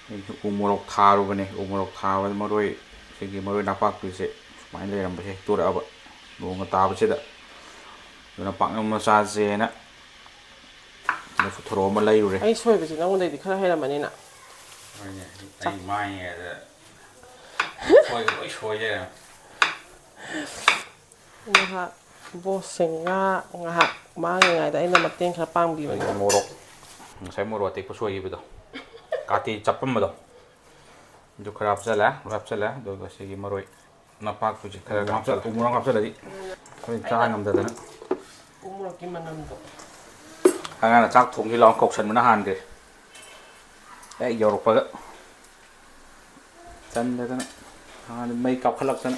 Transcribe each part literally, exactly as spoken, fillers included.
ꯑꯩꯁꯨ ꯎ ꯃꯣꯔꯣꯛ ꯊꯥꯔꯨꯕꯅꯦ꯫ ꯎ ꯃꯣꯔꯣꯛ ꯊꯥꯕꯗ ꯃꯔꯣꯏ, ꯁꯤꯒꯤ ꯃꯔꯣꯏ ꯅꯄꯥꯛꯄꯤꯁꯦ ꯁꯨꯃꯥꯏꯅ ꯂꯩꯔꯝꯕꯁꯦ ꯍꯦꯛꯇꯣꯔꯛꯑꯕ ꯅꯣꯡꯒ ꯇꯥꯕꯁꯤꯗ꯫ ꯑꯗꯨꯅ ꯄꯥꯛꯅꯝ ꯃꯆꯥꯁꯦꯅ ꯂꯐꯨ ꯊꯔꯣ ꯑꯃ ꯂꯩꯔꯨꯔꯦ꯫ ꯑꯩ ꯁꯣꯏꯕꯁꯦ ꯅꯉꯣꯟꯗꯩꯗꯤ ꯈꯔ ꯍꯩꯔꯝꯃꯅꯤꯅ꯫ ꯍꯣꯏꯅꯦ, ꯑꯩ ꯃꯥꯡꯉꯦꯗ ꯁꯣꯏꯕ ꯂꯣꯏ ꯁꯣꯏ ꯂꯩꯔꯝꯃꯦ꯫ ꯉꯥꯏꯍꯥꯛ ꯕꯣꯁꯁꯦ ꯉꯥ ꯉꯥꯏꯍꯥꯛ ꯃꯥꯡꯉꯤꯉꯩꯗ ꯑꯩꯅ ꯃꯇꯦꯡ ꯈꯔ ꯄꯥꯡꯕꯤꯕꯅꯦ꯫ ꯑꯗꯨꯒ ꯃꯣꯔꯣꯛ, ꯉꯁꯥꯏ ꯃꯣꯔꯣꯛ ꯑꯇꯦꯛꯄ ꯁꯣꯏꯈꯤꯕꯗꯣ, ꯀꯥꯇꯤ ꯆꯞꯄꯝꯕꯗꯣ, ꯑꯗꯨ ꯈꯔ ꯍꯥꯞꯆꯜꯂꯦ, ꯂꯣꯏ ꯍꯥꯞꯆꯜꯂꯦ꯫ ꯑꯗꯨꯒ ꯁꯤꯒꯤ ꯃꯔꯣꯏ ꯅꯄꯥꯛꯄꯤꯁꯦ ꯈꯔ ꯎ ꯃꯣꯔꯣꯛ ꯍꯥꯞꯆꯜꯂꯦ꯫ ꯍꯥꯞꯆꯜꯂꯦ꯫ ꯎ ꯃꯣꯔꯣꯛ ꯍꯥꯞꯆꯜꯂꯗꯤ ꯑꯩꯈꯣꯏ ꯆꯥ ꯑꯩꯅ ꯉꯝꯗꯗꯅ꯫ ꯎ ꯃꯣꯔꯣꯛꯀꯤ ꯃꯅꯝꯗꯣ꯫ ꯑꯉꯥꯡꯅ ꯆꯥꯛ ꯊꯣꯡꯁꯤ ꯂꯥꯎ ꯀꯧꯁꯟꯕꯅ ꯍꯥꯟꯈ꯭ꯔꯦ꯫ ꯍꯦꯛ ꯌꯧꯔꯛꯄꯒ ꯆꯟꯗꯗꯅ ꯍꯥꯟꯅ ꯃꯩ ꯀꯥꯞꯈꯠꯂꯛꯇꯅ꯫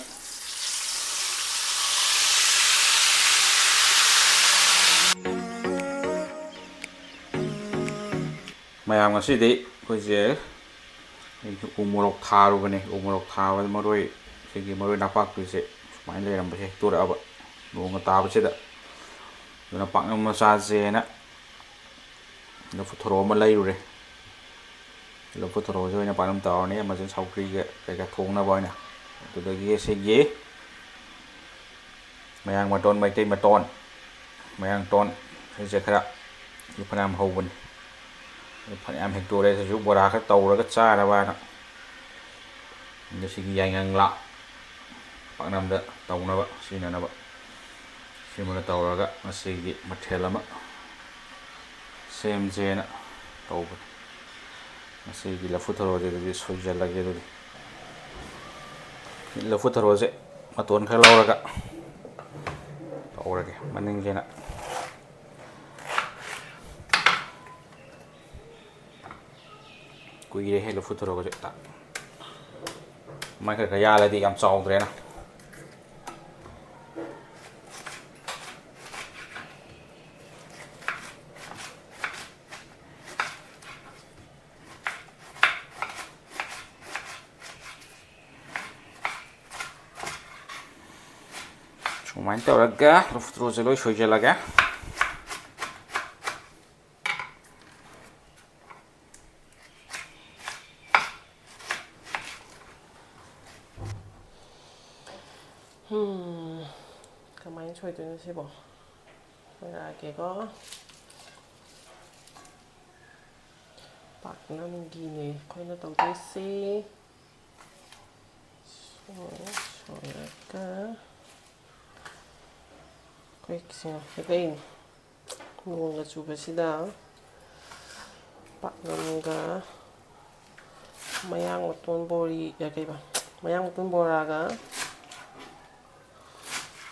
ꯃꯌꯥꯝ, ꯉꯁꯤꯗꯤ ꯑꯩꯈꯣꯏꯁꯦ, ꯑꯩꯁꯨ ꯎ ꯃꯣꯔꯣꯛ ꯊꯥꯔꯨꯕꯅꯦ꯫ ꯎ ꯃꯣꯔꯣꯛ ꯊꯥꯕꯗ ꯃꯔꯣꯏ, ꯁꯤꯒꯤ ꯃꯔꯣꯏ ꯅꯄꯥꯛꯄꯤꯁꯦ ꯁꯨꯃꯥꯏꯅ ꯂꯩꯔꯝꯕꯁꯦ ꯍꯦꯛꯇꯣꯔꯛꯑꯕ ꯅꯣꯡꯒ ꯇꯥꯕꯁꯤꯗ꯫ ꯑꯗꯨꯅ ꯄꯥꯛꯅꯝ ꯃꯆꯥꯁꯦꯅ ꯂꯐꯨ ꯊꯔꯣ ꯑꯃ ꯂꯩꯔꯨꯔꯦ꯫ ꯂꯐꯨ ꯊꯔꯣꯁꯦ ꯑꯣꯏꯅ ꯄꯥꯛꯅꯝ ꯇꯧꯔꯅꯤ, ꯑꯃꯁꯨꯡ ꯁꯧꯒ꯭ꯔꯤꯒ ꯀꯩꯀꯥ ꯊꯣꯡꯅꯕ ꯑꯣꯏꯅ꯫ ꯑꯗꯨꯗꯒꯤ ꯁꯤꯒꯤ ꯃꯌꯥꯡ ꯃꯇꯣꯟ, ꯃꯩꯇꯩ ꯃꯇꯣꯟ, ꯃꯌꯥꯡ ꯇꯣꯟ, ꯁꯤꯁꯦ ꯈꯔ ꯐꯅꯌꯥꯝ ꯍꯧꯕꯅꯤ꯫ ꯑꯗꯨ ꯐꯅꯌꯥꯝ ꯍꯦꯛꯇꯣꯔꯦ꯫ ꯁꯤꯁꯨ ꯕꯣꯔꯥ ꯈꯔ ꯇꯧꯔꯒ ꯆꯥꯅꯕ ꯍꯥꯏꯅ꯫ ꯑꯗ ꯁꯤꯒꯤ ꯌꯥꯏꯉꯪꯂꯥ ꯄꯥꯛꯅꯝꯗ ꯇꯧꯅꯕ ꯁꯤꯖꯤꯟꯅꯅꯕ꯫ ꯁꯤꯃꯒ ꯇꯧꯔꯒ ꯉꯁꯤꯒꯤ ꯃꯊꯦꯜ ꯑꯃ ꯁꯦꯝꯁꯦꯅ ꯇꯧꯕꯅꯤ꯫ ꯉꯁꯤꯒꯤ ꯂꯐꯨ ꯊꯔꯣꯁꯦ ꯑꯗꯨꯗꯤ ꯁꯣꯏꯖꯜꯂꯒꯦ꯫ ꯑꯗꯨꯗꯤ ꯂꯐꯨ ꯊꯔꯣꯁꯦ ꯃꯇꯣꯟ ꯈꯔ ꯂꯧꯔꯒ ꯇꯧꯔꯒꯦ꯫ ꯃꯅꯤꯡꯁꯤꯅ ꯀꯨꯏꯔꯦꯍꯦ ꯂꯐꯨ ꯊꯔꯣꯒꯁꯦ꯫ ꯃꯥꯏ ꯈꯔ ꯈꯔ ꯌꯥꯜꯂꯗꯤ ꯌꯥꯝ ꯆꯥꯎꯗ꯭ꯔꯦꯅ꯫ ꯁꯨꯃꯥꯏꯅ ꯇꯧꯔꯒ ꯂꯐꯨ ꯊꯔꯣꯁꯦ ꯂꯣꯏ ꯁꯣꯏꯖꯜꯂꯒꯦ꯫ ꯎꯝ, ꯀꯃꯥꯏꯅ ꯁꯣꯏꯗꯣꯏꯅꯣ ꯁꯤꯕꯣ? ꯁꯣꯏꯔꯛꯑꯒꯦꯀꯣ꯫ ꯄꯥꯛꯅꯝꯒꯤꯅꯦ ꯑꯩꯈꯣꯏꯅ ꯇꯧꯗꯣꯏꯁꯤ꯫ ꯁꯣꯏ-, ꯁꯣꯏꯔꯒ ꯑꯩꯈꯣꯏ ꯁꯤꯅ ꯍꯦꯛꯂꯛꯏꯅꯤ꯫ ꯅꯣꯡꯒ ꯆꯨꯕꯁꯤꯗ ꯄꯥꯛꯅꯝꯒ ꯃꯌꯥꯡ ꯃꯇꯣꯟ ꯕꯣꯔꯤ, ꯑ, ꯀꯩꯕ, ꯃꯌꯥꯡ ꯃꯇꯣꯟ ꯕꯣꯔꯥꯒ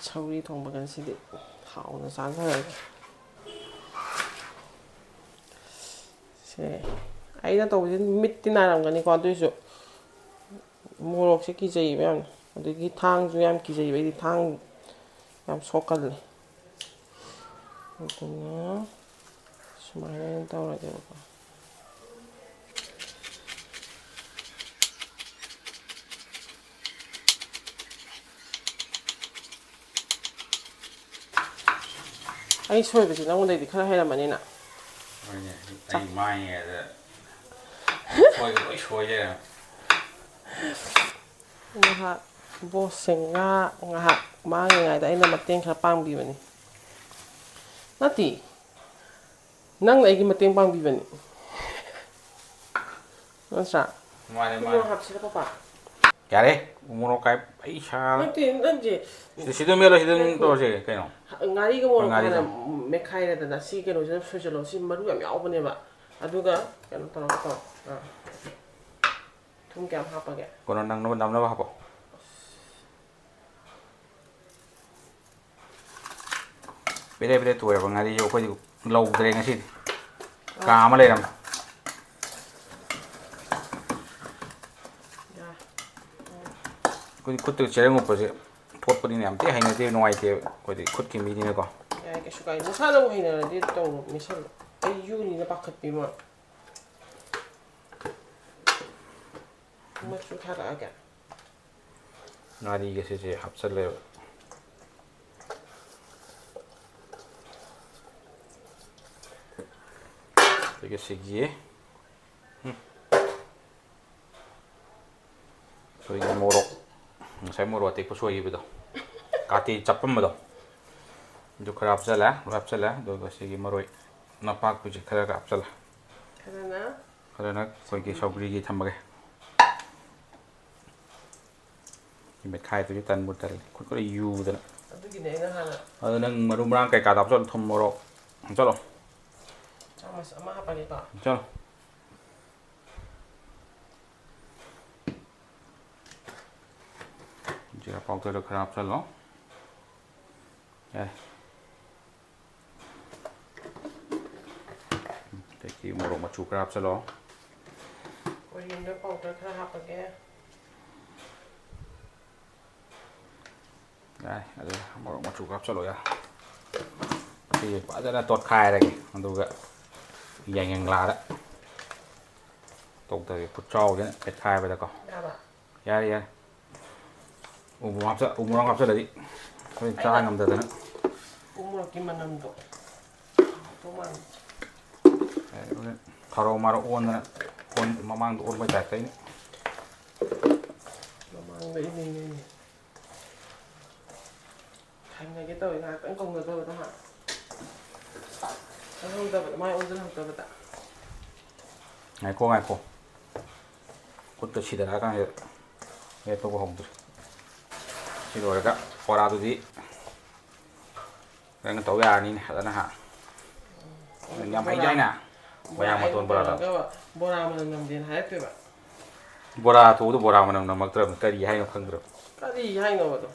ꯁꯧꯒ꯭ꯔꯤ ꯊꯣꯡꯕꯒ ꯉꯁꯤꯗꯤ ꯍꯥꯎꯅ ꯆꯥꯊꯔꯒꯦ꯫ ꯁꯦ, ꯑꯩꯅ ꯇꯧꯕꯁꯤ ꯃꯤꯠꯇꯤ ꯅꯥꯔꯝꯒꯅꯤꯀꯣ, ꯑꯗꯨꯏꯁꯨ ꯃꯣꯔꯣꯛꯁꯦ ꯀꯤꯖꯩꯌꯦꯕ ꯌꯥꯝꯅ, ꯑꯗꯒꯤ ꯊꯥꯡꯁꯨ ꯌꯥꯝ ꯀꯤꯖꯩꯌꯦꯕ, ꯑꯩꯗꯤ ꯊꯥꯡ ꯌꯥꯝ ꯁꯣꯛꯀꯜꯂꯦ꯫ ꯑꯗꯨꯅ ꯁꯨꯃꯥꯏꯅ ꯑꯣꯏꯅ ꯇꯧꯔꯒꯦꯕꯀꯣ꯫ ꯑꯩ ꯁꯣꯏꯕꯁꯤ ꯅꯉꯣꯟꯗꯩꯗꯤ ꯈꯔ ꯍꯩꯔꯝꯃꯅꯤꯅ꯫ ꯍꯣꯏꯅꯦ, ꯑꯩ ꯃꯥꯡꯉꯦꯗ ꯁꯣꯏꯕ ꯂꯣꯏ ꯁꯣꯏ ꯂꯩꯔꯝꯃꯦ꯫ ꯉꯥꯏꯍꯥꯛ ꯕꯣꯁꯁꯦ ꯉꯥ ꯉꯥꯏꯍꯥꯛ ꯃꯥꯡꯉꯤꯉꯩꯗ ꯑꯩꯅ ꯃꯇꯦꯡ ꯈꯔ ꯄꯥꯡꯕꯤꯕꯅꯤ꯫ ꯅꯠꯇꯦ, ꯅꯪꯅ ꯑꯩꯒꯤ ꯃꯇꯦꯡ ꯄꯥꯡꯕꯤꯕꯅꯤ꯫ ꯅꯠꯇ꯭ꯔꯥ? ꯃꯥꯅꯦ, ꯃꯥꯅꯦ꯫ ꯃꯣꯔꯣꯛ ꯍꯥꯞꯁꯤꯔ, ꯄꯄꯥ? ꯌꯥꯔꯦ, ꯎ ꯃꯣꯔꯣꯛ ꯀꯥꯏ ꯑꯩ ꯁꯥ- ꯅꯠꯇꯦ, ꯅꯠꯇꯦ꯫ ꯁꯤꯗ, ꯁꯤꯗ ꯃꯦꯠꯂꯣ, ꯁꯤꯗ ꯑꯗꯨꯝ ꯇꯧꯔꯁꯦ ꯀꯩꯅꯣ꯫ ꯉꯥꯔꯤꯒ ꯃꯣꯔꯣꯛ ꯉꯥꯔꯤꯒ꯫ ꯍꯥꯟꯅ ꯃꯦꯠꯈꯥꯏꯔꯦꯗꯅ, ꯁꯤ ꯀꯩꯅꯣꯁꯤꯗ ꯁꯣꯏꯁꯤꯜꯂꯣ꯫ ꯁꯤ ꯃꯔꯨ ꯌꯥꯝ ꯌꯥꯎꯕꯅꯦꯕ꯫ ꯑꯗꯨꯒ ꯀꯩꯅꯣ ꯇꯧꯔꯒ ꯇꯧ꯫ ꯑꯥ꯫ ꯊꯨꯝ ꯀꯌꯥꯝ ꯍꯥꯞꯄꯒꯦ? ꯀꯣꯟꯅ ꯅꯪꯅꯕ ꯅꯝꯅꯕ ꯍꯥꯞꯄꯣ꯫ ꯄꯦꯔꯦ ꯄꯦꯔꯦ ꯇꯣꯏꯔꯕ ꯉꯥꯔꯤꯁꯨ ꯑꯩꯈꯣꯏꯗꯤ ꯂꯧꯗ꯭ꯔꯦ ꯉꯁꯤꯗꯤ꯫ ꯀꯥ ꯑꯃ ꯂꯩꯔꯝꯃꯦ꯫ ꯌꯥ꯫ ꯑꯩꯈꯣꯏꯗꯤ ꯈꯨꯠꯇ ꯆꯦꯔꯪ ꯎꯞꯄꯁꯦ ꯊꯣꯠꯄꯅꯤꯅ ꯌꯥꯝ ꯊꯤ ꯍꯩꯅꯗꯦ, ꯅꯨꯡꯉꯥꯏꯇꯦꯕ꯫ ꯑꯩꯈꯣꯏꯗꯤ ꯈꯨꯠꯀꯤ ꯃꯤꯅꯤꯅꯀꯣ꯫ ꯌꯥꯏ, ꯀꯩꯁꯨ ꯀꯥꯏꯗꯦ꯫ ꯅꯁꯥꯅꯕꯨ ꯍꯩꯅꯔꯗꯤ ꯇꯧꯔꯣ, ꯃꯦꯠꯁꯜꯂꯣ꯫ ꯑꯩ ꯌꯨꯅꯤꯅ ꯄꯥꯈꯠꯄꯤ ꯑꯃ꯫ ꯃꯆꯨ ꯊꯥꯔꯛꯑꯒꯦ꯫ ꯉꯥꯔꯤꯒꯁꯤꯁꯦ ꯍꯥꯞꯆꯜꯂꯦꯕ꯫ ꯑꯗꯒꯤ ꯁꯤꯒꯤ, ꯎꯝ, ꯑꯩꯈꯣꯏꯒꯤ ꯃꯣꯔꯣꯛ, ꯉꯁꯥꯏ ꯃꯣꯔꯣꯛ ꯑꯇꯦꯛꯄ ꯁꯣꯏꯈꯤꯕꯗꯣ, ꯀꯥꯇꯤ ꯆꯞꯄꯝꯕꯗꯣ, ꯑꯗꯨ ꯈꯔ ꯍꯥꯞꯆꯜꯂꯦ, ꯂꯣꯏ ꯍꯥꯞꯆꯜꯂꯦ꯫ ꯑꯗꯨꯒ ꯁꯤꯒꯤ ꯃꯔꯣꯏ ꯅꯄꯥꯛꯄꯤꯁꯦ ꯈꯔꯒ ꯍꯥꯞꯆꯜꯂꯦ꯫ ꯈꯔꯅ ꯈꯔꯅ ꯑꯩꯈꯣꯏꯒꯤ ꯁꯧꯒ꯭ꯔꯤꯒꯤ ꯊꯝꯃꯒꯦ꯫ ꯁꯤ ꯃꯦꯠꯈꯥꯏꯗꯨꯁꯨ ꯇꯟꯕꯨ ꯇꯜꯂꯤ, ꯈꯨꯠ ꯈꯔ ꯌꯨꯗꯅ꯫ ꯑꯗꯨꯒꯤꯅꯦ ꯑꯩꯅ ꯍꯥꯟꯅ ꯑꯗꯣ ꯅꯪ ꯃꯔꯨ ꯃꯔꯥꯡ ꯀꯩꯀꯥꯗꯣ ꯍꯥꯞꯆꯜꯂꯣ, ꯊꯨꯝ ꯃꯣꯔꯣꯛ ꯍꯥꯞꯆꯜꯂꯣ꯫ ꯆꯥꯃꯁ ꯑꯃ ꯍꯥꯞꯄꯒꯦꯀꯣ꯫ ꯍꯥꯞꯆꯜꯂꯣ꯫ ꯖꯤꯔꯥ ꯄꯥꯎꯗꯔꯗꯣ ꯈꯔ ꯍꯥꯞꯆꯜꯂꯣ꯫ ꯌꯥꯔꯦ꯫ ꯑꯗꯒꯤ ꯃꯣꯔꯣꯛ ꯃꯆꯨ ꯈꯔ ꯍꯥꯞꯆꯜꯂꯣ꯫ Coriander powder ꯈꯔ ꯍꯥꯞꯄꯒꯦ꯫ ꯌꯥꯔꯦ, ꯑꯗꯨ ꯃꯣꯔꯣꯛ ꯃꯆꯨ ꯈꯔ ꯍꯥꯞꯆꯜꯂꯣ, ꯌꯥꯔꯦ꯫ ꯁꯤ ꯐꯖꯅ ꯇꯣꯠꯈꯥꯏꯔꯒꯦ, ꯑꯗꯨꯒ ꯌꯥꯏꯉꯪꯂꯥꯗ ꯇꯧꯗꯒꯦ, ꯈꯨꯠꯆꯥꯎꯁꯤꯅ ꯃꯦꯠꯈꯥꯏꯕꯗꯀꯣ꯫ ꯌꯥꯔꯕ? ꯌꯥꯔꯦ, ꯌꯥꯔꯦ꯫ ꯎ ꯃꯣꯔꯣꯛ ꯍꯥꯞꯆ-, ꯎ ꯃꯣꯔꯣꯛ ꯍꯥꯞꯆꯜꯂꯗꯤ ꯑꯩꯈꯣꯏ ꯆꯥ ꯑꯩꯅ ꯉꯝꯗꯗꯅ꯫ ꯎ ꯃꯣꯔꯣꯛꯀꯤ ꯃꯅꯝꯗꯣ ꯍꯥꯎꯗꯧ ꯃꯥꯜꯂꯦ꯫ ꯑꯦ, ꯍꯣꯔꯦꯟ ꯊꯔꯣ ꯃꯔꯣ ꯑꯣꯟꯗꯅ, ꯑꯣꯟ-, ꯃꯃꯥꯡꯗ ꯑꯣꯟꯕꯩ ꯇꯥꯏꯞꯇ ꯑꯩꯅ꯫ ꯃꯃꯥꯡꯗ ꯏꯅꯤꯡꯉꯤꯅꯦ꯫ ꯍꯪꯅꯒꯦ ꯇꯧꯋꯦ, ꯉꯥꯏꯍꯥꯛꯇꯪ ꯀꯧꯅꯗꯕꯗ ꯍꯥ꯫ ꯈꯪꯍꯧꯗꯕꯗ, ꯃꯥꯏ ꯑꯣꯟꯁꯤꯜꯍꯧꯗꯕꯗ꯫ ꯉꯥꯏꯈꯣ, ꯉꯥꯏꯈꯣ꯫ ꯈꯨꯠꯇ ꯁꯤꯗꯔꯛꯑꯀꯥꯟꯁꯤꯗ ꯃꯦꯠꯄꯕꯨ ꯍꯧꯗ꯭ꯔꯤ꯫ ꯁꯤ ꯂꯣꯏꯔꯒ ꯕꯣꯔꯥꯗꯨꯗꯤ ꯅꯪꯅ ꯇꯧ ꯌꯥꯔꯅꯤꯅꯦ ꯐꯖꯅ ꯍꯥ꯫ ꯅꯪ ꯌꯥꯝ ꯍꯩꯗꯥꯏꯅꯦ? ꯃꯌꯥꯡ ꯃꯇꯣꯟ ꯕꯣꯔꯥꯗꯣ꯫ ꯕꯣꯔꯥ, ꯕꯣꯔꯥ ꯃꯅꯝ ꯅꯝꯗꯦꯅ ꯍꯥꯏꯔꯛꯇꯣꯏꯕ꯫ ꯕꯣꯔꯥ ꯊꯣꯡꯕꯗ ꯕꯣꯔꯥ ꯃꯅꯝ ꯅꯝꯃꯛꯇ꯭ꯔꯕꯅꯤ꯫ ꯀꯔꯤ ꯍꯥꯏꯅꯣ ꯈꯪꯗ꯭ꯔꯕ꯫ ꯀꯔꯤ ꯍꯥꯏꯅꯣꯕꯗꯣ?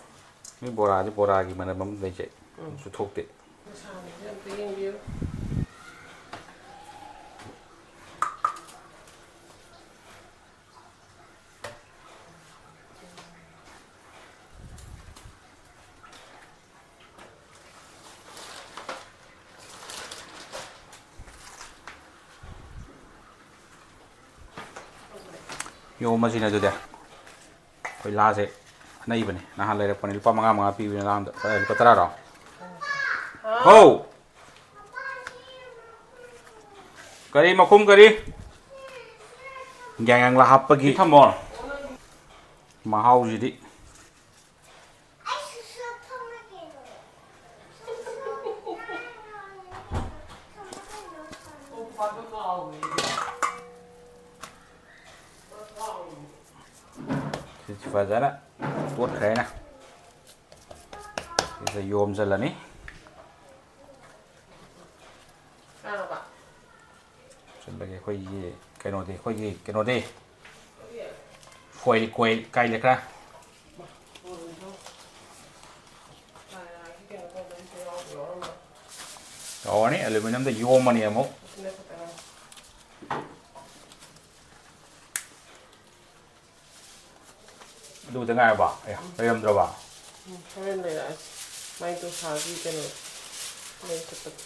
ꯃꯤ ꯕꯣꯔꯥꯗꯤ ꯕꯣꯔꯥꯒꯤ ꯃꯅꯝ ꯑꯃ ꯂꯩꯖꯩ꯫ ꯎꯝ꯫ ꯑꯃꯁꯨ ꯊꯣꯛꯇꯦ꯫ ꯃꯁꯥꯒꯤꯁꯦ ꯑꯝꯇ ꯌꯦꯡꯕꯤꯌꯨ꯫ ꯌꯣꯝꯃꯁꯤꯅꯦ ꯑꯗꯨꯗꯤ꯫ ꯑꯩꯈꯣꯏ ꯂꯥꯁꯦ ꯑꯅꯩꯕꯅꯦ꯫ ꯅꯍꯥꯟ ꯂꯩꯔꯛꯄꯅꯦ꯫ ꯂꯨꯄꯥ ꯃꯉꯥ ꯃꯉꯥ ꯄꯤꯕꯅꯦ ꯂꯥ ꯑꯝꯗ꯫ ꯀꯗꯥꯏ, ꯂꯨꯄꯥ ꯇꯔꯥꯔꯣ? ꯍꯥꯎ! ꯀꯔꯤ ꯃꯈꯨꯝ ꯀꯔꯤ? ꯌꯥꯏꯉꯪꯂꯥ ꯍꯥꯞꯄꯒꯤ ꯊꯝꯃꯣ꯫ ꯃꯍꯥꯎꯁꯤꯗꯤ꯫ ꯐꯖꯅ ꯇꯣꯠꯈ꯭ꯔꯦꯅ ꯁꯤꯗ ꯌꯣꯝꯁꯤꯜꯂꯅꯤ꯫ ꯆꯨꯝꯕꯒꯤ ꯑꯩꯈꯣꯏꯒꯤ ꯀꯩꯅꯣꯗꯤ, ꯑꯩꯈꯣꯏꯒꯤ ꯀꯩꯅꯣꯗꯤ, ꯐꯣꯏꯜ ꯀꯣꯏꯜ ꯀꯥꯏ ꯂꯩꯈ꯭ꯔꯦ? ꯇꯧꯔꯅꯤ, ꯑꯦꯂꯨꯃꯤꯅꯤꯌꯝꯗ ꯌꯣꯝꯃꯅꯤ ꯑꯃꯨꯛ꯫ ꯑꯗꯨꯗ ꯉꯥꯏꯔꯕ? ꯑꯦ, ꯂꯩꯔꯝꯗ꯭ꯔꯕ? ꯎꯝ, ꯍꯣꯔꯦꯟ ꯂꯩꯔꯛꯑꯁꯤ꯫ ꯃꯥꯏ ꯗꯣꯁꯥꯒꯤ ꯀꯩꯅꯣ ꯂꯩ ꯆꯠꯄꯗꯣ꯫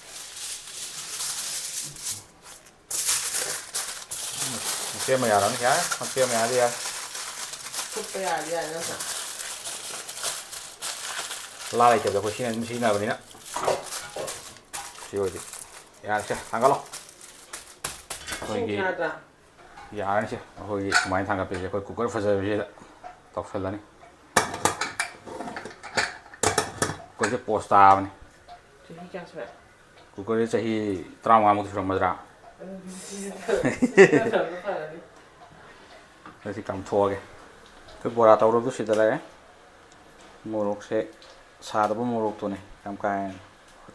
ꯁꯦꯝꯕ ꯌꯥꯔꯅꯤ, ꯌꯥꯔꯦ꯫ ꯁꯦꯝꯕ ꯌꯥꯔꯗꯤ ꯌꯥꯔꯦ꯫ ꯐꯨꯠꯄ ꯌꯥꯔꯗꯤ ꯌꯥꯔꯦ ꯅꯠꯇ꯭ꯔꯥ? ꯂꯥ ꯂꯩꯇꯕꯗ ꯑꯩꯈꯣꯏ ꯁꯤꯅ ꯑꯗꯨꯝ ꯁꯤꯖꯤꯟꯅꯕꯅꯤꯅ꯫ ꯁꯤ ꯑꯣꯏꯗꯤ ꯌꯥꯔꯦꯁꯦ, ꯊꯥꯡꯒꯠꯂꯣ꯫ ꯏꯁꯤꯡ ꯑꯩꯈꯣꯏꯒꯤ ꯌꯥꯗ꯭ꯔꯥ? ꯌꯥꯔꯅꯤꯁꯦ꯫ ꯑꯩꯈꯣꯏꯒꯤ ꯁꯨꯃꯥꯏꯅ ꯊꯥꯡꯒꯠꯄꯁꯦ ꯑꯩꯈꯣꯏ ꯀꯨꯀꯔ ꯐꯖꯕꯁꯤꯗ ꯇꯧꯁꯜꯂꯅꯤ꯫ ꯑꯩꯈꯣꯏꯁꯦ ꯄꯣꯁ ꯇꯥꯕꯅꯤ꯫ ꯆꯍꯤ ꯀꯌꯥ ꯁꯨꯔꯦ? ꯀꯨꯀꯔꯁꯦ ꯆꯍꯤ ꯇꯔꯥꯃꯉꯥꯃꯨꯛꯇꯤ ꯁꯨꯔꯝꯃꯗ꯭ꯔꯥ? ꯑꯗꯨꯗꯤ ꯁꯤꯖꯤꯟꯅꯗꯕꯅ ꯐꯔꯅꯤ꯫ ꯑꯗ ꯁꯤ ꯀꯥꯝꯊꯣꯛꯑꯒꯦ꯫ ꯑꯩꯈꯣꯏ ꯕꯣꯔꯥ ꯇꯧꯔꯕꯗꯨ ꯁꯤꯗ ꯂꯩꯔꯦ꯫ ꯃꯣꯔꯣꯛꯁꯦ ꯁꯥꯗꯕ ꯃꯣꯔꯣꯛꯇꯨꯅꯦ, ꯌꯥꯝ ꯀꯥ ꯍꯦꯟꯅ꯫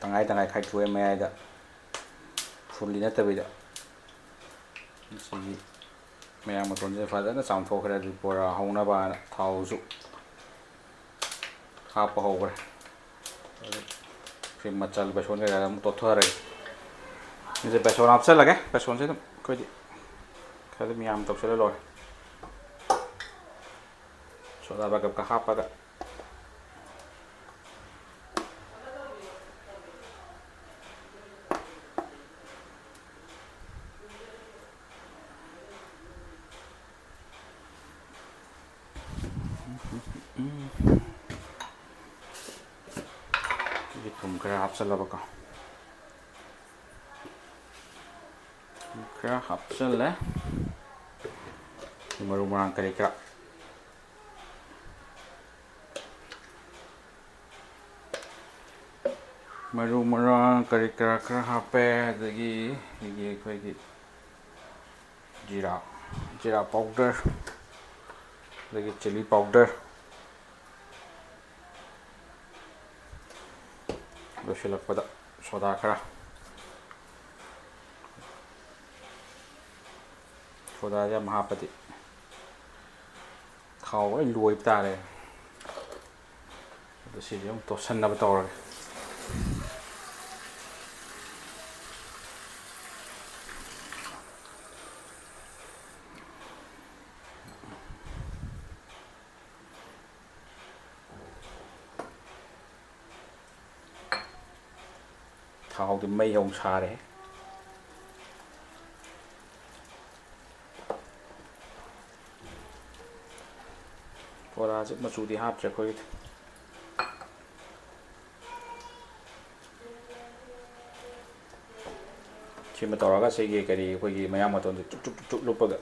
ꯇꯪꯈꯥꯏ ꯇꯪꯈꯥꯏ ꯈꯥꯏꯗꯣꯛꯑꯦ ꯃꯌꯥꯏꯗ, ꯐꯨꯜꯂꯤ ꯅꯠꯇꯕꯤꯗ꯫ ꯁꯤꯒꯤ ꯃꯌꯥꯝ ꯃꯇꯣꯟꯁꯦ ꯐꯖꯅ ꯆꯥꯝꯊꯣꯛꯈ꯭ꯔꯦ꯫ ꯑꯗꯨ ꯕꯣꯔꯥ ꯍꯧꯅꯕꯅ ꯊꯥꯎꯁꯨ ꯍꯥꯞꯄ ꯍꯧꯈ꯭ꯔꯦ꯫ ꯑꯗꯨ ꯁꯤ ꯃꯆꯜ ꯕꯦꯁꯣꯟ ꯀꯩꯀꯥ ꯑꯗꯨꯝ ꯇꯣꯠꯊꯔꯒꯦ꯫ ꯁꯤꯁꯦ ꯕꯦꯁꯣꯟ ꯍꯥꯞꯆꯜꯂꯒꯦ꯫ ꯕꯦꯁꯣꯟꯁꯦ ꯑꯗꯨꯝ ꯑꯩꯈꯣꯏꯗꯤ ꯈꯔ ꯑꯗꯨꯝ ꯌꯥꯝ ꯇꯧꯁꯜꯂ ꯂꯣꯏꯔꯦ꯫ ꯁꯣꯗꯥ ꯕꯥꯏꯒꯞꯀ ꯍꯥꯞꯄꯒ꯫ ꯁꯤꯒꯤ ꯊꯨꯝ ꯈꯔ ꯍꯥꯞꯆꯜꯂꯕꯀꯣ꯫ ꯊꯨꯝ ꯈꯔ ꯍꯥꯞꯆꯜꯂꯦ꯫ ꯃꯔꯨ ꯃꯔꯥꯡ ꯀꯔꯤ ꯀꯔꯥ꯫ ꯃꯔꯨ ꯃꯔꯥꯡ ꯀꯔꯤ ꯀꯔꯥ ꯈꯔ ꯍꯥꯞꯄꯦ꯫ ꯑꯗꯒꯤ ꯑꯩꯒꯤ, ꯑꯩꯈꯣꯏꯒꯤ ꯖꯤꯔꯥ, ꯖꯤꯔꯥ ꯄꯥꯎꯗꯔ, ꯑꯗꯒꯤ chilli powder, ꯂꯣꯏꯁꯤꯜꯂꯛꯄꯗ soda ꯈꯔ꯫ Sodaꯁꯦ ꯌꯥꯝ ꯍꯥꯞꯄꯗꯤ ꯊꯥꯎ ꯂꯣꯏ ꯂꯣꯏꯕ ꯇꯥꯔꯦ꯫ ꯑꯗꯣ ꯁꯤꯁꯦ ꯑꯃꯨꯛ ꯇꯣꯠꯁꯟꯅꯕ ꯇꯧꯔꯒꯦ꯫ ꯊꯥꯎꯗꯤ ꯃꯩ ꯍꯧ ꯁꯥꯔꯦ꯫ ꯕꯣꯔꯥꯁꯦ ꯃꯆꯨꯗꯤ ꯍꯥꯞꯇ꯭ꯔꯦ ꯑꯩꯈꯣꯏꯒꯤꯗꯤ꯫ ꯁꯤꯃ ꯇꯧꯔꯒ ꯁꯤꯒꯤ ꯀꯔꯤ ꯑꯩꯈꯣꯏꯒꯤ ꯃꯌꯥꯝ ꯃꯇꯣꯟꯁꯦ ꯆꯨꯞ ꯆꯨꯞ ꯆꯨꯞ ꯆꯨꯞ ꯂꯨꯞꯄꯒ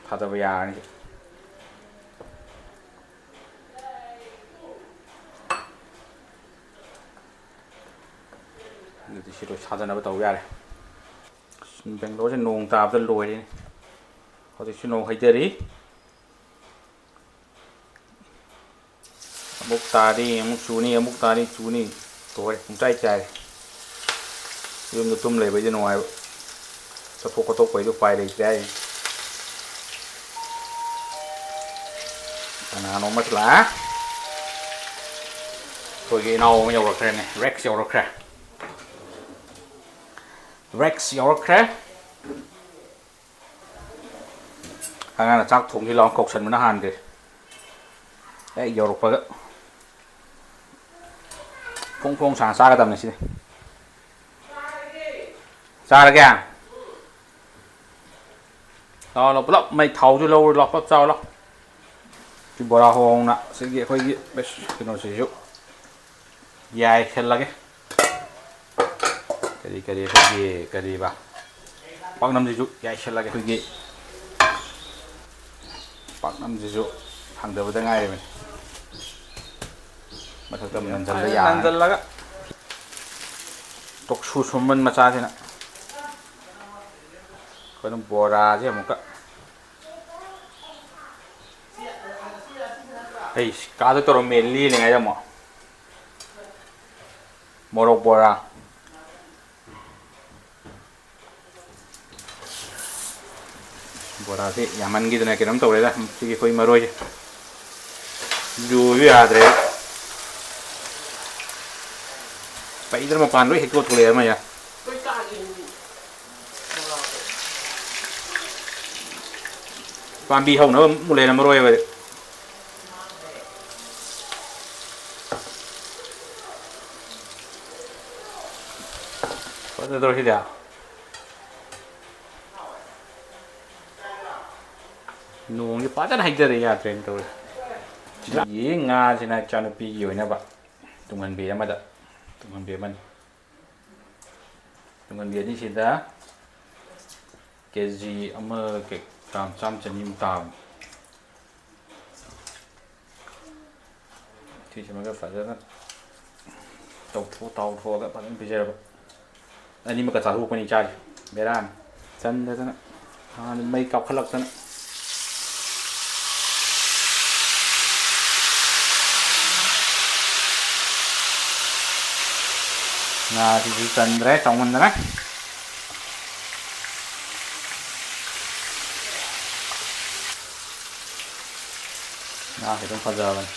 ꯊꯥꯗꯕ ꯌꯥꯔꯅꯤ꯫ ꯑꯗꯨꯗꯤ ꯁꯤ ꯂꯣꯏ ꯁꯥꯖꯟꯅꯕ ꯇꯧ ꯌꯥꯔꯦ꯫ ꯕꯦꯡꯒ꯭ꯂꯣꯔꯁꯦ ꯅꯣꯡ ꯇꯥꯕꯗ ꯂꯣꯏꯔꯦꯅꯦ꯫ ꯍꯧꯖꯤꯛꯁꯨ ꯅꯣꯡ ꯍꯩꯊꯔꯤ꯫ ꯑꯃꯨꯛ ꯇꯥꯅꯤ, ꯑꯃꯨꯛ ꯆꯨꯅꯤ, ꯑꯃꯨꯛ ꯇꯥꯅꯤ, ꯆꯨꯅꯤ꯫ ꯂꯣꯏꯔꯦ, ꯄꯨꯡꯆꯥꯏ ꯆꯥꯏꯔꯦ꯫ ꯌꯨꯝꯗ ꯇꯨꯝ ꯂꯩꯕꯩꯗꯤ ꯅꯨꯡꯉꯥꯏꯕ꯫ ꯆꯠꯊꯣꯛ ꯈꯣꯠꯇꯣꯛꯄꯩꯗꯤ ꯎꯄꯥꯏ ꯂꯩꯇ꯭ꯔꯦ ꯍꯥꯏꯔꯤꯅꯤ꯫ ꯀꯅꯥꯅꯣ ꯑꯃꯁꯨ ꯂꯥꯛꯑꯦ꯫ ꯑꯩꯈꯣꯏꯒꯤ ꯏꯅꯥꯎ ꯑꯃ ꯌꯧꯔꯛꯈ꯭ꯔꯦꯅꯦ, ꯔꯦꯛꯁ ꯌꯧꯔꯛꯈ꯭ꯔꯦ꯫ ꯔꯦꯛꯁ ꯌꯧꯔꯛꯈ꯭ꯔꯦ꯫ ꯑꯉꯥꯡꯅ ꯆꯥꯛ ꯊꯣꯡꯁꯤ ꯂꯥꯎ ꯀꯧꯁꯟꯕꯅ ꯍꯥꯟꯈ꯭ꯔꯦ꯫ ꯍꯦꯛ ꯌꯧꯔꯛꯄꯒ ꯐꯣꯡ ꯐꯣꯡ ꯁꯥꯅ ꯆꯥꯒꯗꯕꯅꯤ ꯁꯤꯗꯤ꯫ ꯆꯥꯔꯒꯦ꯫ ꯂꯥꯎ, ꯂꯥꯎ, ꯄꯨꯂꯞ ꯃꯩ ꯊꯥꯎꯁꯨ ꯂꯧꯔ ꯂꯥꯎ, ꯄꯨꯂꯞ ꯆꯥꯎ ꯂꯥꯎ꯫ ꯁꯤ ꯕꯣꯔꯥ ꯍꯧꯅ ꯁꯤꯒꯤ ꯑꯩꯈꯣꯏꯒꯤ ꯀꯩꯅꯣꯁꯤꯁꯨ ꯌꯥꯏꯁꯜꯂꯒꯦ꯫ ꯀꯔꯤ, ꯀꯔꯤ, ꯑꯩꯈꯣꯏꯒꯤ ꯀꯔꯤꯕ, ꯄꯥꯛꯅꯝꯁꯤꯁꯨ ꯌꯥꯏꯁꯜꯂꯒꯦ꯫ ꯑꯩꯈꯣꯏꯒꯤ ꯄꯥꯛꯅꯝꯁꯤꯁꯨ ꯊꯥꯡꯗꯕꯗ ꯉꯥꯏꯔꯤꯕꯅꯤ꯫ ꯃꯊꯛꯇ ꯑꯃꯨꯛ ꯅꯟꯖꯜꯂ ꯌꯥꯔꯅꯤ꯫ ꯅꯟꯖꯜꯂꯒ ꯇꯣꯛꯁꯨ ꯁꯨꯝꯕꯟ ꯃꯆꯥꯁꯤꯅ꯫ ꯑꯩꯈꯣꯏꯅ ꯕꯣꯔꯥꯁꯦ ꯑꯃꯨꯛꯀ ꯑꯩ ꯀꯥꯗ ꯇꯧꯔꯝꯃꯦ ꯂꯦꯜꯂꯤꯉꯩꯗ ꯑꯃꯨꯛ꯫ ꯃꯣꯔꯣꯛ ꯕꯣꯔꯥ꯫ ꯕꯣꯔꯥꯁꯤ ꯌꯥꯝꯃꯟꯈꯤꯗꯅ ꯀꯩꯅꯣꯝ ꯇꯧꯔꯦꯗ꯫ ꯁꯤꯒꯤ ꯑꯩꯈꯣꯏ ꯃꯔꯣꯏꯁꯦ ꯌꯣꯁꯨ ꯌꯥꯗ꯭ꯔꯦ꯫ ꯄꯩꯗ꯭ꯔ ꯃꯄꯥꯟ ꯂꯣꯏ ꯍꯦꯛꯇꯣꯛ ꯊꯣꯛꯂꯛꯑꯦ ꯑꯃ ꯌꯥ꯫ ꯄꯥꯝꯕꯤ ꯍꯧꯅꯕ ꯑꯃꯨꯛ ꯂꯩꯔꯝꯃꯔꯣꯏꯕ꯫ ꯐꯖꯗ꯭ꯔꯣ ꯁꯤꯗꯤ? ꯅꯣꯡꯁꯦ ꯐꯖꯅ ꯍꯩꯊꯔꯦ, ꯌꯥꯗ꯭ꯔꯦꯅ ꯇꯧꯔꯤꯁꯦ꯫ ꯁꯤꯒꯤ ꯉꯥꯁꯤꯅ ꯏꯆꯥꯅꯨꯄꯤꯒꯤ ꯑꯣꯏꯅꯕ ꯇꯨꯡꯍꯟꯕꯤ ꯑꯃꯗ, ꯇꯨꯡꯍꯟꯕꯤ ꯑꯃꯅꯤ꯫ ꯇꯨꯡꯍꯟꯕꯤ ꯑꯅꯤꯁꯤꯗ ꯀꯦ ꯖꯤ ꯑꯃ ꯀꯩ ꯒ꯭ꯔꯥꯝ ꯆꯥꯝ ꯆꯅꯤꯃꯨꯛ ꯇꯥꯕꯅꯤ꯫ ꯁꯤꯁꯤꯃꯒ ꯐꯖꯅ ꯇꯧꯊꯣꯛ ꯇꯥꯎꯊꯣꯛꯑꯒ ꯐꯖꯅ ꯄꯤꯖꯔꯕ꯫ ꯑꯅꯤꯃꯛꯀ ꯆꯥꯊꯣꯛꯄꯅꯤ ꯆꯥꯔꯤ꯫ ꯕꯦꯔꯥꯅꯤ꯫ ꯆꯟꯗꯗꯅ꯫ ꯍꯥꯟꯅ ꯃꯩ ꯀꯥꯞꯈꯠꯂꯛꯇꯅ꯫ ꯉꯥꯁꯤꯁꯨ ꯆꯟꯗ꯭ꯔꯦ ꯆꯥꯎꯃꯟꯗꯅ꯫ ꯉꯥꯁꯦ ꯑꯗꯨꯝ ꯐꯖꯕꯅꯤ꯫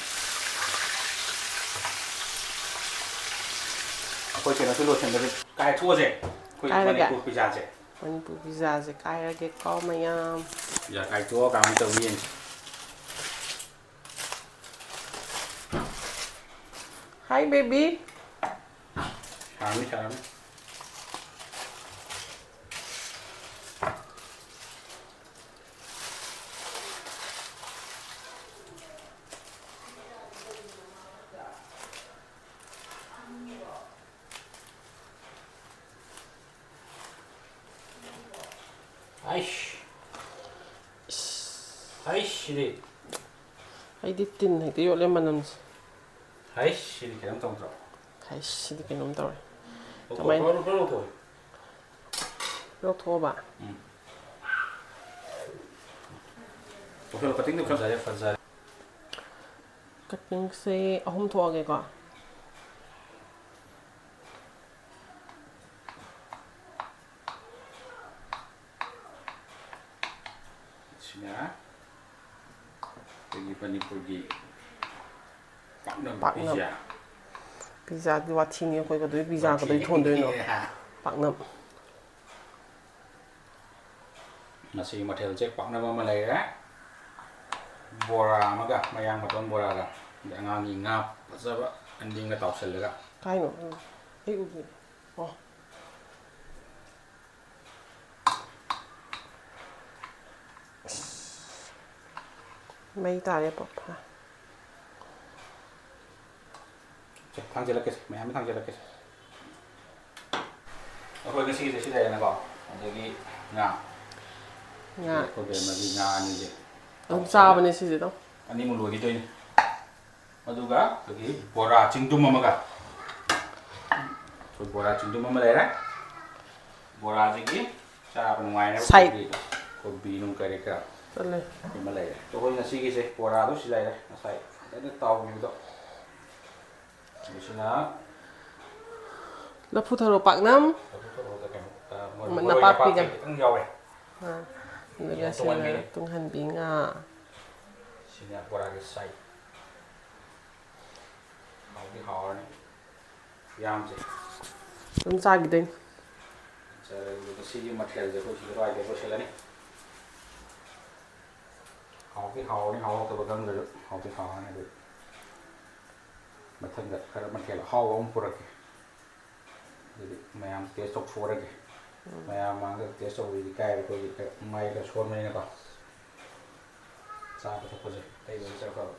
ꯑꯩꯈꯣꯏ ꯀꯩꯅꯣꯁꯨ ꯂꯣꯏꯁꯤꯟꯕꯁꯦ ꯀꯥꯏꯊꯣꯛꯑꯁꯦ꯫ ꯑꯩꯈꯣꯏ ꯀꯥꯏꯔꯒꯦ? ꯃꯅꯤꯄꯨꯔ ꯄꯤꯖꯥꯁꯦ꯫ ꯃꯅꯤꯄꯨꯔ ꯄꯤꯖꯥꯁꯦ ꯀꯥꯏꯔꯒꯦꯀꯣ ꯃꯌꯥꯝ꯫ ꯄꯤꯖꯥ ꯀꯥꯏꯊꯣꯛꯑ ꯀꯃꯥꯏꯅ ꯇꯧꯅꯤ ꯌꯦꯡꯁꯦ꯫ Hi, baby. ꯁꯥꯔꯝꯅꯤ, ꯁꯥꯔꯝꯅꯤ꯫ ꯑꯩꯁ꯫ ꯑꯩꯁ, ꯁꯤꯗꯤ꯫ ꯑꯩꯗꯤ ꯇꯤꯟ ꯍꯦꯛꯇ ꯌꯣꯠꯂꯦ ꯃꯅꯝꯁꯦ꯫ ꯍꯩꯁ, ꯁꯤꯗꯤ ꯀꯩꯅꯣꯝ ꯇꯧꯗ꯭ꯔꯣ? ꯍꯩꯁ, ꯁꯤꯗꯤ ꯀꯩꯅꯣꯝ ꯇꯧꯔꯦ꯫ ꯂꯧꯊꯣꯛ, ꯀꯃꯥꯏꯅ? ꯂꯧꯊꯣꯛ, ꯂꯧꯊꯣꯛ, ꯂꯧꯊꯣꯛ꯫ ꯂꯧꯊꯣꯛꯑꯕ? ꯎꯝ꯫ ꯂꯧꯊꯣꯛ, cutting ꯗꯣ ꯈꯔ ꯐꯖꯔꯦ, ꯐꯖꯔꯦ꯫ ꯁꯦ ꯑꯍꯨꯝ ꯊꯣꯛꯑꯒꯦꯀꯣ꯫ ꯁꯤꯅ ꯑꯩꯈꯣꯏꯒꯤ ꯃꯅꯤꯄꯨꯔꯒꯤ ꯄꯥꯛꯅꯝ, ꯄꯥꯛꯅꯝ꯫ Pizza꯫ Pizzaꯒꯤ ꯋꯥꯊꯤꯅꯤ ꯑꯩꯈꯣꯏ ꯀꯩꯗꯧꯕꯩ pizza ꯀꯩꯗꯧꯕꯩ ꯊꯣꯟꯗꯣꯏꯅꯣ? ꯄꯥꯛꯅꯝ꯫ ꯉꯁꯤꯒꯤ ꯃꯊꯦꯜꯁꯦ ꯄꯥꯛꯅꯝ ꯑꯃ ꯂꯩꯔꯦ, ꯕꯣꯔꯥ ꯑꯃꯒ, ꯃꯌꯥꯡ ꯃꯇꯣꯟ ꯕꯣꯔꯥꯒ, ꯑꯗꯩ ꯑꯉꯥꯡꯒꯤ ꯉꯥ ꯐꯖꯕ ꯑꯅꯤꯒ ꯇꯥꯎꯁꯜꯂꯒ꯫ ꯀꯥꯏꯅꯣ? ꯎꯝ꯫ ꯑꯩ ꯎꯗꯦ꯫ ꯑꯣ꯫ ꯃꯩ ꯇꯥꯔꯦ ꯄꯣꯛꯐꯥ꯫ ꯁꯦ, ꯊꯥꯡꯖꯜꯂꯛꯀꯦꯁꯦ, ꯃꯌꯥꯝ ꯊꯥꯡꯖꯜꯂꯛꯀꯦꯁꯦ꯫ ꯑꯩꯈꯣꯏ ꯉꯁꯤꯒꯤꯁꯦ ꯁꯤ ꯂꯩꯔꯦꯅꯀꯣ, ꯑꯗꯒꯤ ꯉꯥ꯫ ꯉꯥ꯫ ꯑꯩꯈꯣꯏ ꯕꯦꯝꯃꯒꯤ ꯉꯥ ꯑꯅꯤꯁꯦ꯫ ꯑꯗꯨꯝ ꯆꯥꯕꯅꯦ ꯁꯤꯁꯦ ꯑꯗꯨꯝ꯫ ꯑꯅꯤꯃꯨꯛ ꯂꯣꯏꯈꯤꯗꯣꯏꯅꯤ꯫ ꯑꯗꯨꯒ ꯑꯩꯈꯣꯏꯒꯤ ꯕꯣꯔꯥ ꯆꯤꯡꯗꯨꯝ ꯑꯃꯒ꯫ ꯑꯩꯈꯣꯏ ꯕꯣꯔꯥ ꯆꯤꯡꯗꯨꯝ ꯑꯃ ꯂꯩꯔꯦ꯫ ꯕꯣꯔꯥꯁꯤꯒꯤ ꯆꯥꯕ ꯅꯨꯡꯉꯥꯏꯅꯕ side꯫ ꯑꯩꯈꯣꯏꯒꯤ ꯀꯣꯕꯤ ꯅꯨꯡ ꯀꯔꯤ ꯀꯔꯥ ꯆꯠꯂꯦ꯫ ꯑꯃ ꯂꯩꯔꯦ꯫ ꯑꯩꯈꯣꯏ ꯉꯁꯤꯒꯤꯁꯦ ꯕꯣꯔꯥꯗꯣ ꯁꯤ ꯂꯩꯔꯦ, ꯉꯁꯥꯏ ꯐꯖꯅ ꯇꯥꯎꯈꯤꯕꯗꯣ꯫ ꯑꯗꯨꯁꯤꯅ ꯂꯐꯨ ꯊꯔꯣ ꯄꯥꯛꯅꯝ꯫ ꯂꯐꯨ ꯊꯔꯣꯗ ꯀꯩꯅꯣ, ꯑ, ꯃꯔꯣꯏ ꯅꯄꯥꯛꯄꯤꯒ꯫ ꯅꯄꯥꯛꯄꯤ ꯈꯤꯇꯪ ꯌꯥꯎꯋꯦ꯫ ꯑꯥ꯫ ꯑꯗꯨꯒ ꯁꯤꯅ ꯁꯤꯅ ꯇꯨꯡꯍꯟꯕꯤ꯫ ꯇꯨꯡꯍꯟꯕꯤ ꯉꯥ꯫ ꯁꯤꯅ ꯕꯣꯔꯥꯒꯤ side꯫ ꯍꯥꯎꯗꯤ ꯍꯥꯎꯔꯅꯤ꯫ ꯌꯥꯝꯁꯦ꯫ ꯑꯗꯨꯝ ꯆꯥꯈꯤꯗꯣꯏꯅꯤ꯫ ꯆꯥꯔꯒ ꯉꯁꯤꯒꯤ ꯃꯊꯦꯜꯁꯦ ꯑꯩꯈꯣꯏ ꯁꯤꯗ ꯂꯣꯏꯁꯤꯜꯂꯅꯤ꯫ ꯍꯥꯎꯗꯤ ꯍꯥꯎꯔꯅꯤ, ꯍꯥꯎꯔꯛꯇꯕ ꯈꯪꯗ꯭ꯔꯁꯨ ꯍꯥꯎꯗꯤ ꯍꯥꯎꯔꯅꯤ꯫ ꯑꯗꯨ ꯃꯊꯪꯗ ꯈꯔ ꯃꯊꯦꯜ ꯑꯍꯥꯎꯕ ꯑꯃ ꯄꯨꯔꯛꯀꯦ꯫ ꯑꯗꯨꯗꯤ ꯃꯌꯥꯝ taste ꯇꯧꯊꯣꯛꯎꯔꯒꯦ꯫ ꯎꯝ꯫ ꯃꯌꯥꯝ ꯃꯥꯡꯗ taste ꯇꯧꯕꯗꯤ ꯏꯀꯥꯏꯕ, ꯑꯩꯈꯣꯏꯗꯤ ꯈꯔ ꯃꯥꯏ ꯈꯔ ꯁꯣꯟꯕꯅꯤꯅꯀꯣ꯫ ꯆꯥꯕ ꯊꯛꯄꯁꯦ ꯑꯇꯩ ꯂꯣꯏ ꯆꯠꯈ꯭ꯔꯕ꯫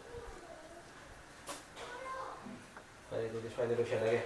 ꯐꯔꯦ, ꯑꯗꯨꯗꯤ ꯁ꯭ꯋꯥꯏꯗ ꯂꯣꯏꯁꯤꯜꯂꯒꯦ꯫